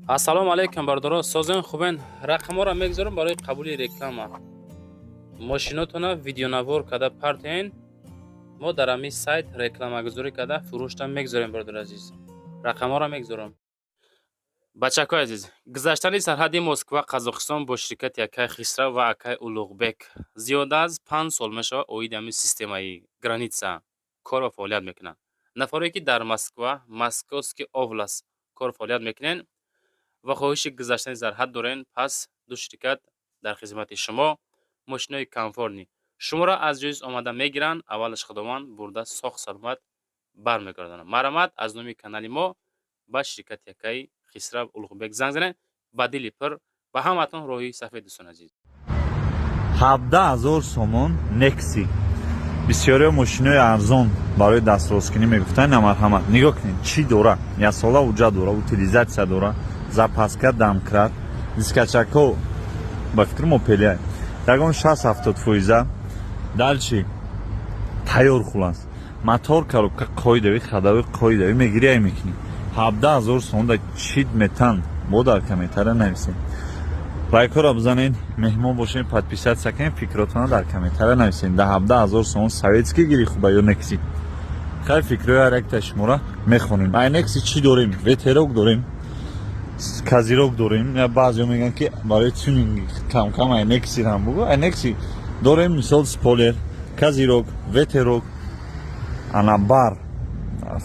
Ассалому алайкум, бародаро, созен, хубен? Рақамҳоро мегузорам барои қабули реклама. Мошинотона видеонавор карда партен, мо дар ҳамин сайт рекламагузорӣ карда, фурӯшта мегузорем. Бародари азиз, рақамҳоро мегузорам. Бачакҳои азиз, гузаштани сарҳади Москва, Қазоқистон бо ширкати акай Хисрав ва акай Улуғбек зиёда аз 5 сол мешавад, оиди ҳамин системаи граница кор ва фаъолият мекунанд. Нафаре ки дар Москва, Московский область кор фаъолият мекунед ва хоҳиши гузаштани сарҳад дорен, пас ду ширкат дар хизмати шумо. Мошинои комфортный шуморо аз ҷойи омада мегиранд, аввалаш Худованд, бурда соғ саломат бармегардонанд. Марҳамат, аз номи канали мо ба ширкати акаи Хисрав, Улуғбек занг занед. Ба дили пур ба ҳаматон роҳи сафед, дӯстони азиз. 17 000 сомон Некси. Бисёриҳо мошинои арзон барои дастросткунӣ мегуфтанд. На, марҳамат, нигоҳ кунед, чӣ дора: яксола ҳуҷҷат дора, утилизация дора, запаска, домкрат, дискачакҳо ба фикри мо пелия ягон 60-70 фоиза. Дальше тайёр. Хулас, мотор, коробка қоидави, ходовой қоидави. Мегирӣ, ай мекунӣ. 17 000 сомон да чит метан. Бо дар комментария нависед, лайкҳоро бизанед, меҳмон бошед, подписаться кунед, фикротона дар комментария нависед. Да 17 000 сомон советский гири хуба ё Некси? Хай, фикрҳои ҳар якта шуморо мехонем. Ай Некси чӣ дорем? Ветерок дорем, козырёк дорем. Баъзеҳо мегӯянд, ки барои тюнинг камкам ай Нексирам бугӯ. Ай Некси дорем, мисол, спойлер, козырёк, ветерок, ана бар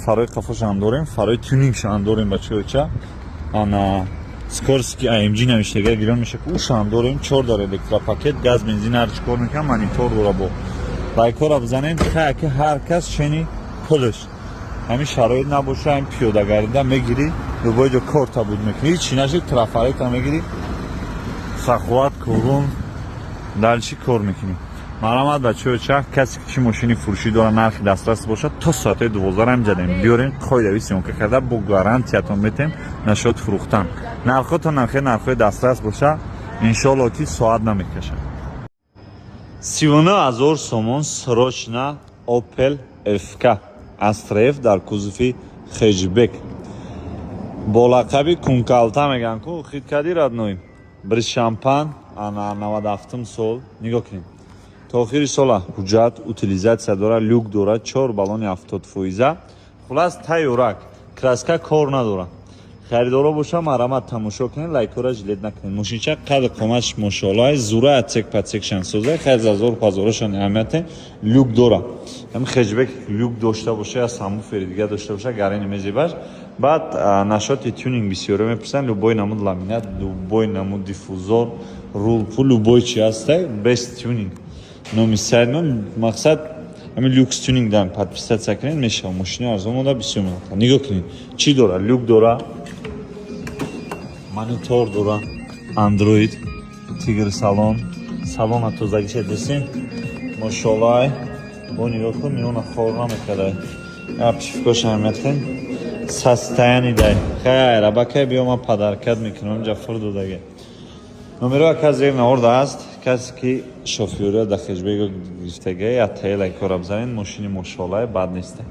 фарои қафошам дорем, фарои тюнингшам дорем, бачаоча. Ана скорский AMG навиштага гирон меша, ки ушам дорем. Чор дар электропакет, газ, бензин, ҳар чӣ кор мекунам, монитор дора. Бо лайкҳоро бизанед. Хай, ки ҳар кас чени пулш ҳамин шароит набоша, ҳамин пиёдагарида мегирӣ, любой ҷо корта буд мекунӣ, ҳичи нашид, трафарета мегирӣ, саховат корун, дальше кор мекунӣ. Марҳамат, бачаҳо, ча касе ки чӣ мошини фурӯшӣ дора, нархи дастрас бошад, то соатҳои 12 ҳам ҷадем, биёрен, қоидави съёмка карда, бо гарантиятон метем. Нашод фурӯхтан, нархҳото нархҳои дастрас боша, иншоалло, ки соат намекашад. 39 000 сомон срочно Opel FK Astra F дар кузови хэтчбек бо лақаби кункалта мегӯянд ку хит кади, родной, брис шампан. Ана 97 сол, нигоҳ кунед, то охири сола ҳуҷҷат, утилизация дора, люк дора, чор баллони 70 фоиза. Хулас, тайёрак, краска кор надора. Харидоро боша, марҳамат, тамошо кунед, лайкҳоро жалеть накунед. Мошинча қади қоматш мошоалло, зура, отсек патсекшан соза, хайр, зазор пазорошан аҳамияте. Люк дора. Ҳами хэтчбек люк дошта боша я сабвуфери дига дошта боша, гарени мезебаш. Баъд нашоти тюнинг бисёре мепурсанд. Любой намуд ламинат, любой намуд диффузор, рулпу, любой чи ҳаста. Бест тюнинг номи сайт, мақсад ҳамин люкс тюнинг дан подписаться кунед, мешава. Мошини арзон мода бисёр меофтад. Нигоҳ кунед, чӣ дора: люк дора, монитор дора, андроид, тигр салон. Салона тозагиша десем, мошоллай. Бо нигоҳ кун, миёна хор намекардай, пшифкоша метен состояние дай. Хайр, абакай, биё, ман подаркат мекунам, инҷа фур додаге. Номеро ака зер наорда аст. Касе ки шофёрия да хэтчбек гирифтага, ятаи лайкҳоро бизанед. Мошини мошоллай, бад неста.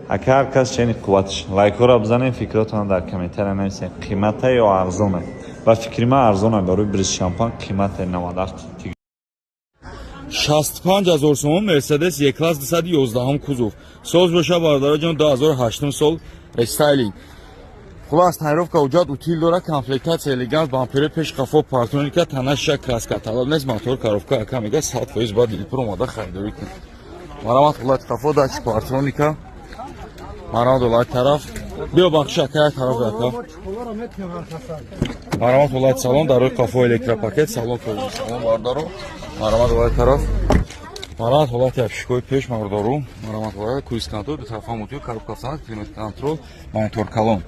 Ака, ҳар кас чени қувватш. Лайкҳоро бизанед, фикротонро дар комментария нависед. Қимата ё арзоне? Ба фикри ман, арзоне. Барои бриз шампан қимате 97. 65 000 сомон Мерседес Е класс, 211 кузов. Соз боша, бародараҷон, 2008 сол, рестайлинг. Хулас, тонировка, ҳуҷҷат, утил дора, комплектация элегант, бампере пеш, қафо парктроника, танаша краска талаб нест, мотор, коробка. Ака мега, 100%, ба дилпур омада харидорӣ кун. Марамат, ҳолати қафо дачи парктроника. Марамат, ҳолати тараф биё, бахши ака, як тараф ака. Марамат, ҳолати салон, дар рӯи қафо электропакет, салон, салон, бародаро. Марамат, ҳолати тараф. Марамат, ҳолати обшивкои пеш, бародаро. Марамат, ҳолати круиз контроль, ду тарафа мутиё, коробка автомат, климат контроль, монитор калон.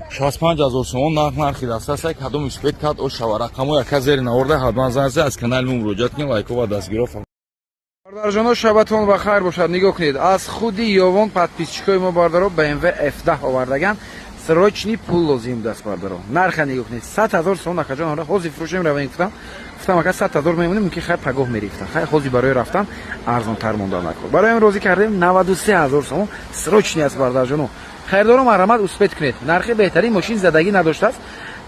65 000 сомон нарх, нархи дастрас. Кадом успеть кард, о шава. Рақамҳои ака зери наворда, ҳатман занг зад, аз канали мо муроҷиат кунед, лайкҳо ва дастгиро. Бародарҷоно, шабатон ба хайр бошад. Нигоҳ кунед, аз худи Ёвон подписчикои мо, бардаро, BMW F10 овардаган. Срочный пул лозим будааст, бардаро. Нарха нигоҳ кунед, 100 000 сомон. Акаҷон, ҳора ҳозир фурӯшем, равем, гуфтам. Гуфтам, ака, 100 000 мемонем, мумкин, хайр, пагоҳ мерифтам. Хайр, ҳозир барои рафтан арзонтар монда накор. Барои ҳамин розӣ кардем, 93 000 сомон. Срочный аст, бародарҷоно. Хайрдоро, марҳамат, успеть кунед. Нархи беҳтарин, мошин задагӣ надоштааст.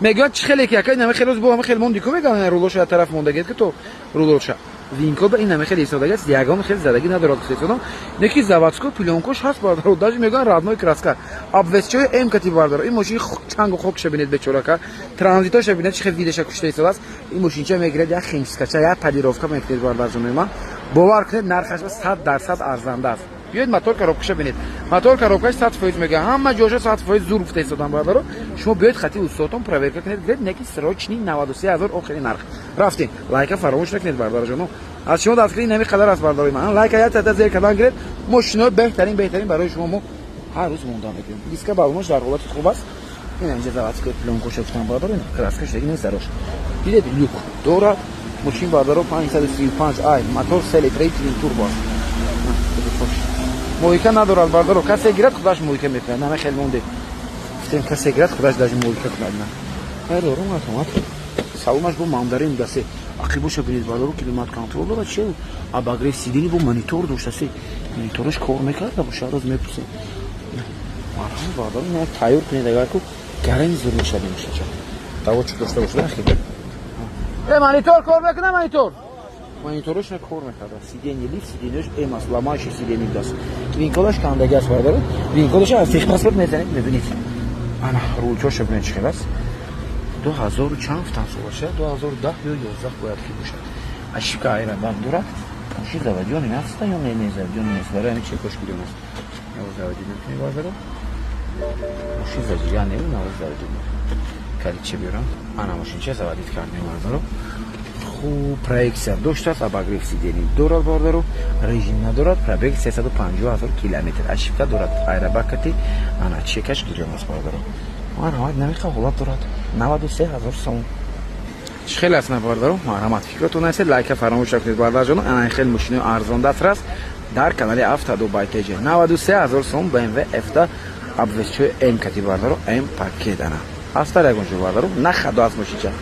Мегӯяд, чӣ хеле ки ака, ин ҳама хеле бо ҳама хеле монди ку, мегӯяд, рулоша як тараф мондагиад, ки то рулоша винко ба ин ҳама хеле истодагӣ аст, ягон хеле задагӣ надорад, гуфтесодам. Неки заводской плёнкош ҳаст, бардаро, даже мегӯянд, родной краска, обвесчои М кати, бардаро. Ин мошини чангу хокша бинед, бечорака, транзитоша бинед, чӣ хел видаша кушта истодааст. Ин мошинча мегиред, як химчисткача, як полировка мекунед, бардарҷонои ман, бовар кунед, нархаш ба 100% арзанда аст. Биёед, мотор коробкаша бинед, мотор коробкаш 100% мегӯяд, ҳама ҷоша 100% зур гуфта истодам. Бардаро, шумо биёед, хати устодтон проверка кунед, гиред. Неки срочный, 93 000 охири нарх. Рафтем, лайка фаромӯш накунед, бардароҷоно, аз шумо дастгирӣ нами қадар аст, бардарои ман. Лайка як тата зер кардан гиред, мошинои беҳтарин, беҳтарин барои шумо мо ҳар рӯз монда мекунем. Диска балонош дар ҳолати хуб аст. Ина инҷа заводской плёнкоша гуфтам, бардаро, ина краскаш деги нест, дарош дидед, люк дорад мошин, бардаро. 535 ай мотор, се литраи twin turbo аст. Мойка надорад, бардаро, касе гирад, худаш мойка мекунад. Нама хел монде, гуфтем, касе гирад, худаш даже мойка кунад. На, хайр дорум, автомат, салонаш бо мандарин дасе. Ақибоша бинед, бардаро, климат контроль дорад, че обогрев сиденья, бо монитор доштасе, монитораш кор мекарда боша, рӯз мепурсем. Марҳамат, бардаро, ина тайёр кунед, агар ку гарани зур мешавад мошинча, давочик дошта бошад. Ахи, э, монитор кор мекунад, монитор, монитораш на кор мекарда. Сиденье лифт, сиденьяш М аст, ламающий сиденье даст, винкодаш кандаги аст, бардаро, винкодаш аз техпаспорт мезанед, мебинед. Ана рулчоша бинед, чӣ хел аст. Ду ҳазору чанд гуфтам солаша, 2010 ё 11 бояд ки бошад. Ошибка айрабак дорад. Мошин заведённый аста ё не, заведённый нест, барои ҳамин чекош гирён аст. Заведён мекунӣ, бардаро, мошин заведён не, навоз заведён кали чӣ биёрам. Ана мошинча заводить кардем, бардаро. Хуб, проекция доштааст, обогрев сиденья дорад, бардаро, режим надорад. Пробег 350 000 километр, ошибка дорад, айрабакати, ана чекаш гирён аст, бардаро. Марҳамат, намиха ҳолат дорад, 93 000 сом. Чӣ хеле аст, на, бардаро? Марҳамат, фикротон ҳастед, лайка фаромӯш накунед, бардарҷоно. Ана хел мошинои арзон дастрас дар канали Автодубай ТЖ. 93 000 сом, BMW F10, обвесчои М кати, бардаро, М пакет. Ана ҳастар ягон ҷо, бардаро, нахадо аз мошинча.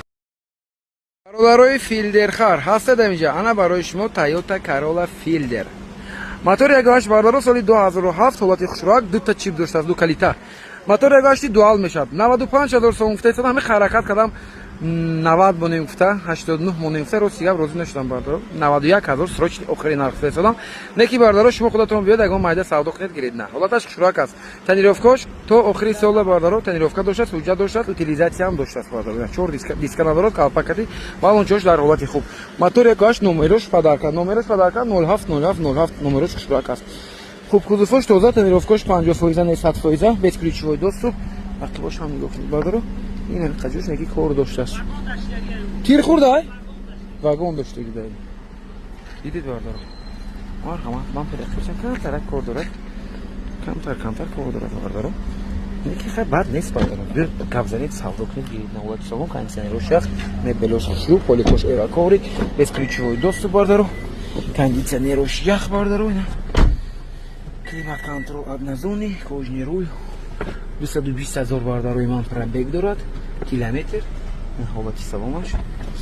Бародарои филдерхар ҳастед аминҷа, ана барои шумо Тойота Corolla Fielder, мотори ягоаш, бардаро, соли 2007, ҳолати хушроак, дута чип доштааст, ду калита, мотори ягоашти дуал мешавад. 95 000 сом гуфта истодам, ҳами ҳаракат кардам, 90 монем гуфта, 89 монем гуфта, рости гап, розӣ нашудам, бардаро. 91 000 срочный охири нарх гуфта истодам. Неки, бардаро, шумо худатон биёд, ягон майда савдо кунед, гиред. На, ҳолаташ хушроак аст, тонировкош то охири сола, бардаро, тонировка доштааст, ҳуҷҷат доштааст, утилизация ҳам доштааст, бардаро. Чор диска надорад, калпакати, балончош дар ҳолати хуб. Мотор якоаш, номерош подарка, номерош подарка, 07 07 07, номерош хушроак аст. Хуб, кузовош тоза, тонировкош 50 фоиза, не, 100 фоиза, бесключевой доступ. Ақибош ҳам нигоҳ кунед, бардаро, ин ҳами неки кор доштааст. Тир хӯрдай, вагон доштаги дай, дидед, бардаро. Марҳамат, ман педақирсам, камтарак кор дорад, камтар, камтар кор дорад, бардаро. Неки хай, бад нест, бардаро. Биёд, гап занед, савдо кунед, гиред. Наволати салон, кондиционерош ях, мебелош хушрӯ, поликош эваковри, бесключевой доступ, бардаро, кондиционерош ях, бардаро, ина климат контроль однозонный, кожаный руль. 220 000, бардарои ман, пробег дорад километр. Ҳолати салонаш,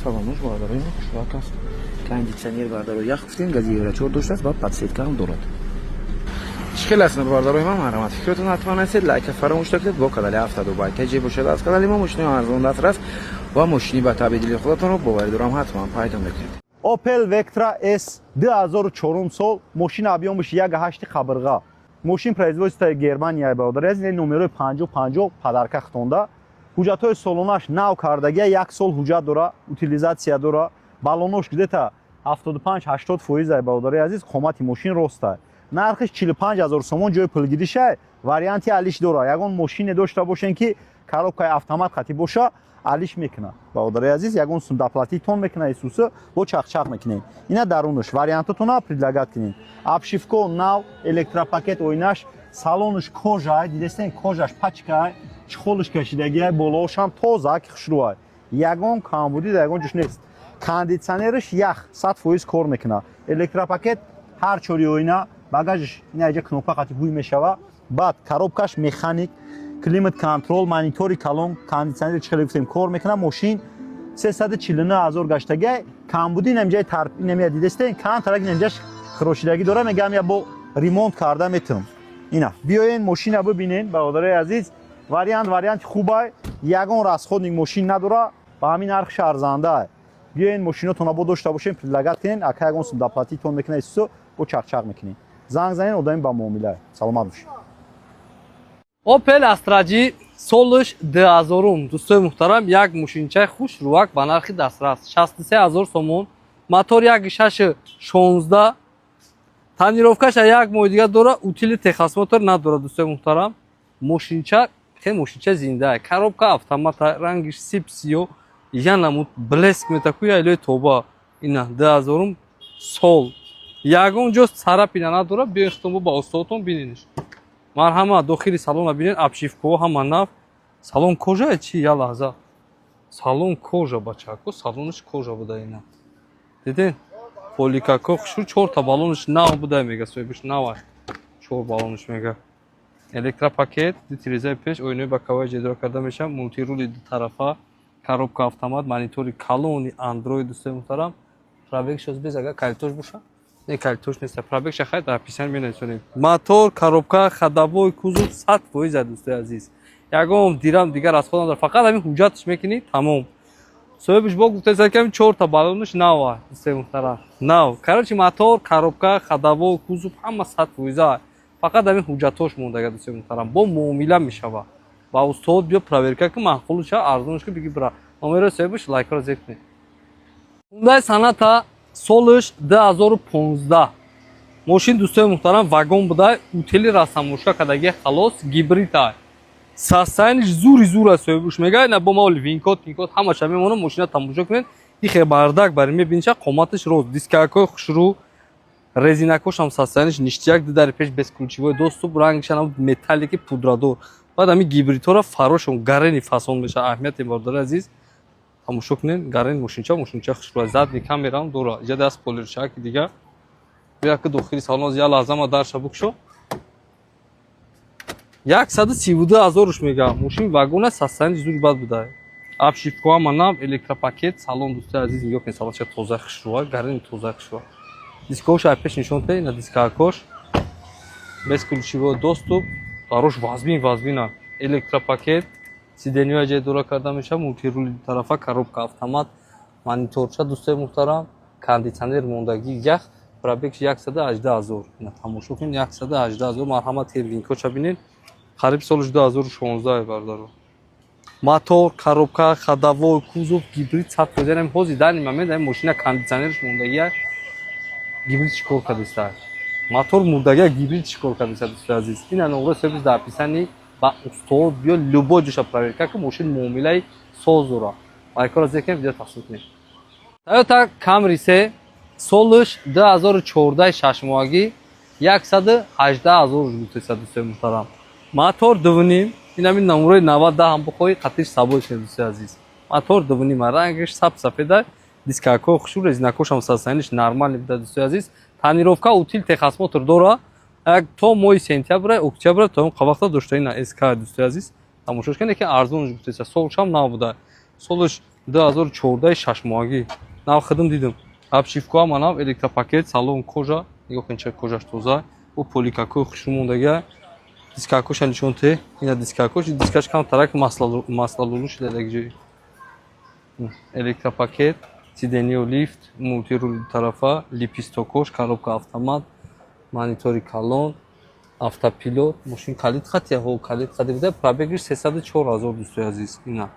салонаш, бардарои ман, хушрак аст. Кондиционер, бардаро, ях гуфтем, гази евро 4 доштааст ва подсветка ҳам дорад. Чӣ хел аст, бардарои ман? Марҳамат, фикротон ҳатман ҳастед, лайка фаромӯш накунед. Бо канали Автодубай ТЖ бошад. Аз канали мо мошини арзон дастрас ва мошини ба таъби дили худатонро, боварӣ дорам, ҳатман пайдо мекунед. Opel Vectra S, 2004 сол мошин, объёмаш 1,8 қабирға, мошин производствои Германия, бародар аз ин номерои 50 50 подарка хитонда. Ҳуҷҷатҳои солонаш нав кардагия, як сол ҳуҷҷат дора, утилизация дора, балонош где-то 75-80 фоизай. Бародари азиз, қомати мошин ростай, нархиш 45 ҳазор сомон, ҷои пулгиришай, варианти алиш дора. Ягон мошине дошта бошен, ки коробкаи автомат хати боша, алиш мекуна, бародари азиз, ягон сум доплатитон мекуна, исуса бо чақчақ мекунем. Ина дарунаш, вариантотона предлагать кунем. Обшивко нав, электропакет оинаш, салонаш кожа, дидестен, кожаш пачкай, чехолш кашидагиай, болоошам тоза, ки хушрӯай, ягон камбудӣ дар ягон ҷош нест. Кондитсионераш ях, 100% кор мекуна, электропакет ҳар чори оина, багажш ина иҷа кнопка қати ҳуй мешава. Баъд коробкаш механик, климат контроль, монитори калон, кондитсионер, чӣ хеле гуфтем, кор мекуна. Мошин 349 ҳазор гаштагиай. Камбуди инамҷаи тарп, инамя дидестен, камтарак инамҷаш хирошидагӣ дора, мегам я бо ремонт карда метавонам. Ина биёен, мошина бибинен, бародарои азиз. Вариант, варианти хубай, ягон расходник мошин надора, ба ҳамин нархш арзанда. Биёен, мошинотона бо дошта бошем, предлагать кунен, ака ягон сум доплатить тон мекунад, исусо бо чақчақ мекунем. Занг занен, одами ба муомила. Саломат бошед. Opel Astra J, солиш 2000. Дӯстои муҳтарам, як мошинчаи хушрӯвак ба нархи дастрас, 63 ҳазор сомон. Мотор 1,6 16, тонировкаша як моҳи дига дора, утили, техосмотр надора. Дӯстои муҳтарам, мошинча хе мошинча зинда, коробка автомата, рангиш сип сиё, я намуд блеск метакуя, илои тоба. Ина 2000 сол, ягон ҷо царапина надора. Биёин, хитон ба устодотон бинениш. Марҳамат, дохили салона бинед, обшивкаҳо ҳама нав, салон кожа чи. Я лаҳза, салон кожа, бачако, салонаш кожа буда. Ина диден, поликако хушу, чорта баллонаш нав буда, мега соҳибаш, нава чор баллонаш мега. Электропакет, ду тирезаи пеш, оинои боковой ҷедро карда мешавад, мультирули дутарафа, коробка автомат, монитори калони Андроид. Дӯстои муҳтарам, пробегш без, агар калитош боша, не, калитош нест. Пробегша хай дар описание менависонем. Мотор, коробка, ходовой, кузов 100%. Дӯстои азиз, ягон дирам дигар аз худ надорад, фақат ҳамин ҳуҷҷатш мекунӣ, тамом. Соҳибаш бо гуфтааст, ки ҳамин чорта баллонаш нава. Дӯстои муҳтарам, нав. Короче, мотор, коробка, ходовой, кузов ҳама 100%, фақат ҳамин ҳуҷҷатҳош мондага. Дӯстои муҳтарам, бо муомила мешава, ба устод биё, проверка ки, маъқул ша, арзонш ки, биги, бира. Номеро соҳибаш, лайкро зер кунед. Хундай Соната, солиш 2015. Мошин, дӯстои муҳтарам, вагон буда, утили растамошка кадаги, халос. Гибрида, состояниш зури зур аст. Соҳибуш мега, на бо маоли винкод, пинкод ҳамаша мемонам. Мошина тамошо кунед, ихе бардак бари мебиниша, қоматаш рост, дискакҳои хушрӯ, резинакошам состояниш ништяк, ду дари пеш бесключевой доступ, рангшанам металлики пудрадор. Баъд ҳамин гибридҳоро фарошон гарени фасон мешавад. Аҳамияти, бародари азиз, тамошо кунед, гарен мошинча, мошинча хушрӯ, задний камерам дора, иҷа даст полиршаки дига. Бия ки дохили салон, я лаҳзама дарша букшо. 132 ҳазоруш мега. Мошин вагона, состояниш зур бад буда, обшивкоама нав, электропакет, салон. Дӯстои азиз, нигоҳ кунед, салонча тоза, хушрӯа, гарени тоза, хушрӯа. Дискош ай пеш нишон те, на дискакош бесключевой доступ, барош вазбин, вазбина, электропакет, сиденьҳои ҷай дора карда мешавад, мультирули тарафа, коробка автомат, мониторча. Дӯстои муҳтарам, кондитсионер мондагӣ, ях. Пробегш 118 ҳазор. Тамошо кунед, 118 ҳазор. Марҳамат, винкоча бинед, қариб соли 2016, бародаро. Мотор, коробка, ходовой, кузов гибрид, 100%. Ам ҳозир данный момент ами мошина кондитсионерш мондагия, гибрид чӣ кор кардиста? Мотор мурдагия, гибрид чӣ кор кардиста? Дӯстои азиз, ина номеро соҳибиш дар описании. Ба устод биё, любой ҷоша проверка ки, мошин муомилаи соз дора. Лайкҳоро зер кунед, видео тақсим кунед. Toyota Camry се, солиш 2014, шашмоҳагӣ, 118 ҳазор гуфтеса. Дӯстои муҳтарам, мотор дувним, ин ҳамин номерои 90 ҳам бихоҳӣ, қатиш сабой шуд. Дӯстои азиз, мотор дувним, рангаш саб сафеда, дискакҳои хушрӯ, резинакошам состояниш нормальный буда. Дӯстои азиз, тонировка, утил, техосмотр дора, як то моҳи сентябра, октябра, то он вақта дошта. Ина СК. Дӯстои азиз, тамошош кунед, ки арзонш гуфтеса. Солшам нав буда, солаш 2014, шашмоҳагӣ, нав хидм дидим. Обшивкоа манав, электропакет, салон кожа, нигоҳ кунед, ча кожаш тоза, бо поликакҳои хушрӯ мондага. Дискакоша нишон те, ина дискакош, дискаш кам тарак маслалулу шуда даг ҷои. Электропакет, сиденьё лифт, мультирул тарафа, лепестокош, коробка автомат, монитори калон, автопилот. Мошин калид хатия, ҳо, калид хати буда. Пробегиш 304 ҳазор. Дӯстои азиз, ина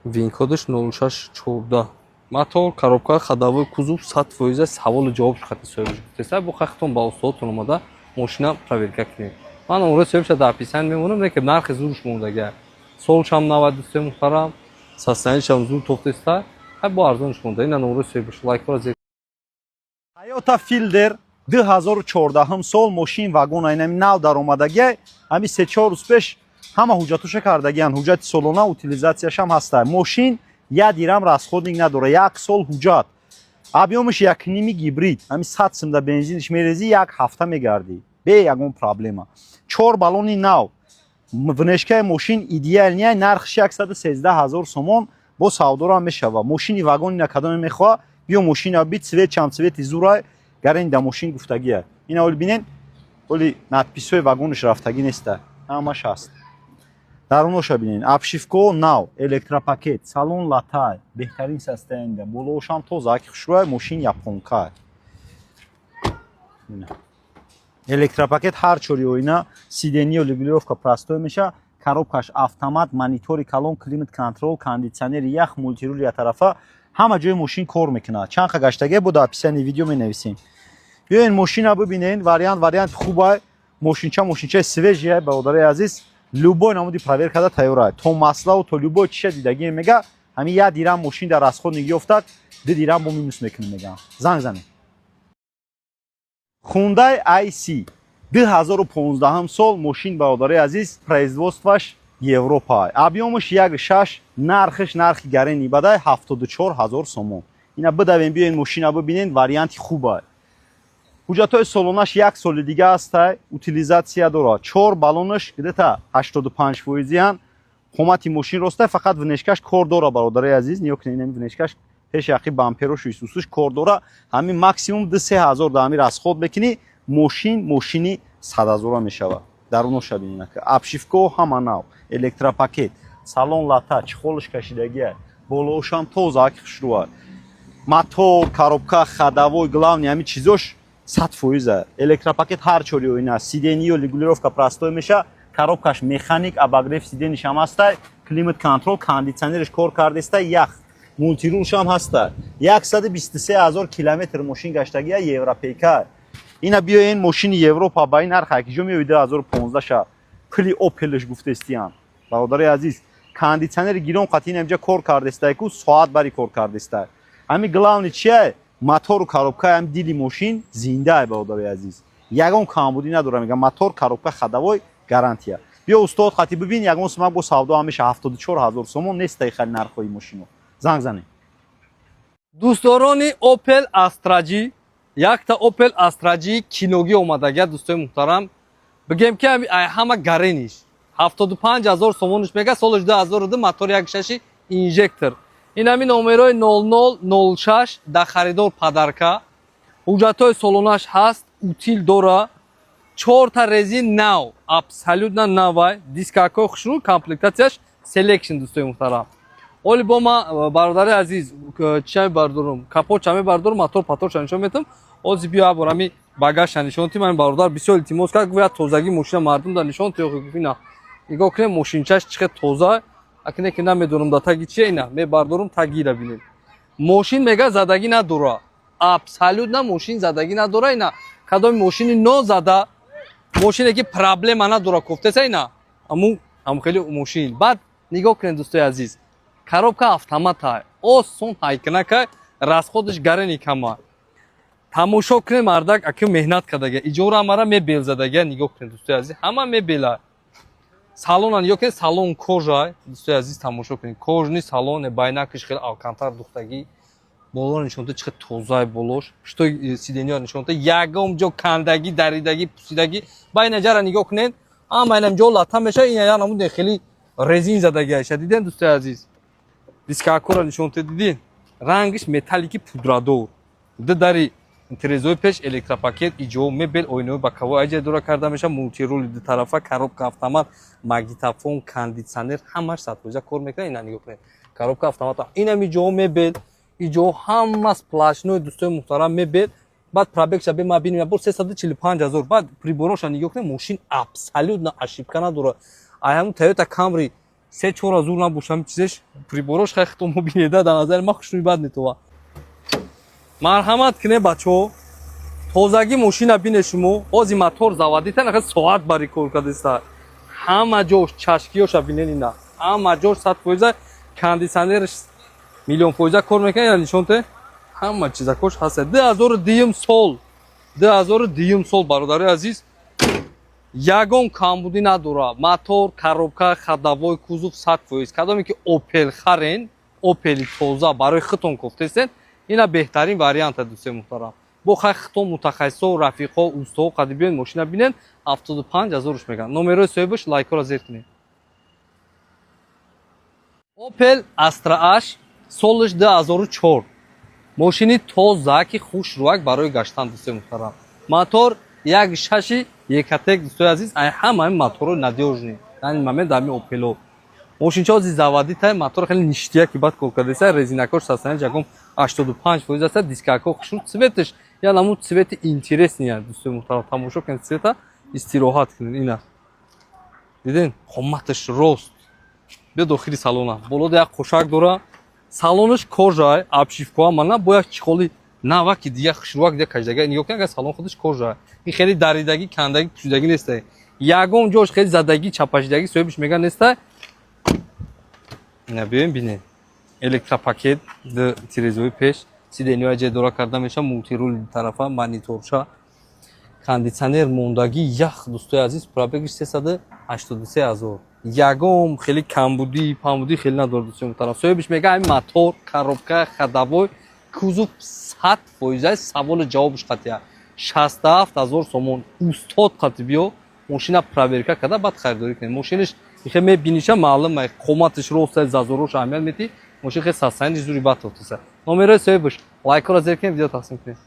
винкодаш 0614. Мотор, коробка, ходовой, кузов 100%. Саволу ҷавоб хати соҳибаш гуфтеса. Бо хахтон ба устодотон омада, мошина проверка кунед. Ман номерои соҳибша дар описание мемонам, не ки нархи зурш мондага, солшам нава. Дӯстои муҳтарам, состоянишам зур тофтеста, ҳай бо арзонш монда. Ина номерои соҳибаш, лайкҳоро зер. Toyota Fielder, 2014 сол, мошин вагон, инами нав даромадагия, ҳами се-чор рӯз пеш ҳама ҳуҷҷатоша кардагиян, ҳуҷҷати солона, утилизатсияшам ҳаста. Мошин як дирам расходник надора, як сол ҳуҷҷат, объёмаш якними, гибрид, ҳами 100 сумда бензинш мерезӣ, як ҳафта мегардӣ бе ягон проблема. Чор баллони нав, внешкаи мошин идеальный, нархш 113 ҳазор сомон, бо савдорам мешава. Мошини вагони кадоме мехоҳа, биё, мошина би, цвет чам цвети зурай, гарен да мошин гуфтагия. Ина оли бинен, оли надписҳои вагонаш рафтагӣ неста. Ҳамаш ҳаст. Даруноша бинед, обшивко нав, электропакет, салон латай, беҳтарин состояние, болоошам тоза, аки хушрӯя, мошин японка. Ина. Электропакет, ҳар чори оина, сиденьё регулировка простой меша, коробкаш автомат, монитори калон, климат контроль, кондитсионери ях, мультирули яктарафа, ҳама ҷои мошин кор мекунад. Чанд қа гаштагӣ бо дар описании видео менависем. Биёен, мошина бибинен, вариант, варианти хубай, мошинча, мошинчаи свежий, бародари азиз, любой намуди проверкада тайёрай. То маславу то любой чиша дидагие мега, ҳамин 1 дирам мошин дар расход ниёфтад, 2 дирам бо минус мекунем, мегам. Занг занед. Hyundai i10 2015 сол мошин, бародари азиз, производстваш Европа, объёмаш 1,6, нархаш нархи гарени бадай, 74 ҳазор сомон. Ина бидавем, биёен, мошина бибинен, варианти хуба. Ҳуҷҷатҳои солонаш як соли дига ҳастай, утилизация дорад, чор баллонаш где-то 85 фоизиян, қомати мошин ростай, фақат внешкаш кор дора, бародари азиз, нигоҳ кунед, инами внешкаш, пеши ақи бамперошу исусуш кор дора. Ҳамин максимум 2-3 ҳазор да ҳамин расход мекунӣ, мошин мошини 100 ҳазора мешавад. Даруноша бинед, обшивко ҳама нав, электропакет, салон лата, чехолш кашидагия, болоошам тоза, аки хушрӯа, мотор, коробка, ходовой, главный ҳамин чизош 100%-а. Электропакет, ҳар чори оина, сиденьё регулировка простой меша, коробкаш механик, обогрев сиденьишам ҳастай, климат контроль, кондитсионериш кор кардеста, ях, мультирулшам ҳаста. 123 ҳазор километр мошин гаштагия, европейка. Ина биёен, мошини Европа ба ин нарх акиҷо меои? 2015 ша пули Опелш гуфтестиян, бародари азиз. Кондитсионери гирон қати ин инҷа кор кардестай ку, соат бари кор кардестай. Ҳамин главный чия? Мотору коробка, ҳам дили мошин зиндаай, бародари азиз, ягон камбудӣ надора, мегам. Мотор, коробка, ходовой, гарантия. Биё, устод қати бибин, ягон сумак бо савдо ҳамеша. 74 ҳазор сомон нестай хали нархҳои мошино. Занг занед. Дӯстдорони Opel Astra J, якта Opel Astra J киногӣ омадагия, дӯстои муҳтарам. Бигем ки ҳама гарениш 75 ҳазор сомониш мега, солаш 2002, мотор 1,6 инжектор. Ин ҳами номерои 0006 да харидор подарка. Ҳуҷҷатҳои солонаш ҳаст, утил дора, чорта резин нав, абсолютно навай, дискакҳои хушрӯ, комплектатсияш Selection, дӯстои муҳтарам. Оли бо ма, бародари азиз, чиа мебардорум, капотча мебардорум, мотор паторча нишон метам. Ози биё, абор ами багажша нишон тим. Ами бародар бисёр илтимос кард, гӯяд тозагӣ мошина мардум да нишон тиёхи. Гуфт, ина нигоҳ кунем, мошинчаш чӣ хел тоза. Акине ки намедонам да таги чия, ина мебардорум, тагира бинем. Мошин мега задагӣ надора, абсолютно мошин задагӣ надора. Ина кадоми мошини нозада, мошине ки проблема надора, кофтеса, ина аму ам хеле мошин. Баъд нигоҳ кунед, дӯстои азиз, коробка автомата, осон ҳайкунакай, расходаш гарени кама. Тамошо кунед, мардак аки меҳнат кардага, иҷора мара мебел задага. Нигоҳ кунед, дӯстои азиз, ҳама мебела. Салона нигоҳ кунед, салон кожа, дӯстои азиз, тамошо кунед, кожаный салон, байнакиш хеле алкантар духтагӣ. Болоро нишонта, чӣ хел тозаи болош, что сиденьёро нишонта, ягон ҷо кандагӣ, даридагӣ, пусидагӣ. Ба ина ҷара нигоҳ кунед, ама инам ҷо лата меша, ина я намуд хеле резин задагиаша. Диден, дӯстои азиз, дискакора нишонта, дидин, рангиш металлики пудрадор, ду дари тирезои пеш, электропакет, иҷо мебел, оинаи боковой аҷа дора карда меша, мультирули дутарафа, коробка автомат, магнитофон, кондитсионер, ҳамаш 100% кор мекунад. Ина нигоҳ кунед, коробка автомат, инам иҷо мебел, иҷо ҳама сплошной, дӯстои муҳтарам, мебел. Баъд пробегша бе ма бинем, бор 345 ҳазор. Баъд прибороша нигоҳ кунед, мошин абсолютно ошибка надорад. Ай ҳамун Тойота Камри се чор ҳазор набошам чизеш, приборош хай хито мобинеда, дар назари ман хушнуи бад метова. Марҳамат кунед, бачаҳо, тозагӣ мошина бине шумо. Ози мотор заводита нахе, соат бари кор кардеста, ҳама ҷош чашкиёша бинен, ина ҳама ҷош 100%, кондитсионерш миллион фоиза кор мекунад. Ина нишонте, ҳама чизакош ҳаста. 2002 сол, 2002 сол, бародари азиз, ягон камбудӣ надорад. Мотор, коробка, ходовой, кузов 100%. Кадоме ки Опел харен, Опели тоза барои худтон кофтесен, ина беҳтарин варианта, дӯстои муҳтарам. Бо хай худтон мутахассисо, рафиқо, устоҳо қади биёед, мошина бинен. 75 ҳазоруш меган номерои соҳибаш. Лайкҳоро зер кунед. Опел Астра H, солаш 2004, мошини тоза ки хушрӯак барои гаштан, дӯстои муҳтарам. Мотор як шаши. Екатек, дӯстои азиз, ай ҳама моторо надёжный дар ин момент дар Опело. Мошинча ози заводитай, мотор хеле ништяк, ки баъд кор кардеса, резинакош состояние ягон 85% аста, дискако хушрӯ, цветаш я намуд цвети интересный. Дӯстои муҳтарам, тамошо кунед цвета, истироҳат кунед. Ина диден, қоматаш рост. Биё дохили салона. Болода як қошак дора, салонаш кожа, обшивкоа мана бо як чехоли наваки дига, хушрӯак дига кашдага. Нигоҳ кун, агар салон худаш кожа, ин хеле даридагӣ, кандагӣ, пӯшидагӣ неста, ягон ҷош хеле задагӣ, чапашидагӣ, соҳибиш меган, неста. Ина биёем, бинед, электропакет д тирезои пеш, сиденьои ҷай дора карда меша, мультируль тарафа, мониторша, кондитсионер мондагӣ, ях. Дӯстои азиз, пробегиш 383 000, ягон хеле камбудӣ памбудӣ хеле надорад. Дӯстои муҳтарам, соҳибиш мега, ҳамин мотор, коробка, ходовой, кузов 100%, саволи ҷавобш қатъия. 67 000 сомон. Устод қати биё, мошина проверка карда, баъд харидорӣ кунед. Мошиниш ихе мебиниша, маълум, қоматиш рост, зазорош аҳамият метӣ. Мошин хеле состояние зури бад тофтаса. Номерои соҳибаш, лайкҳоро зер кунед, видео тақсим кунед.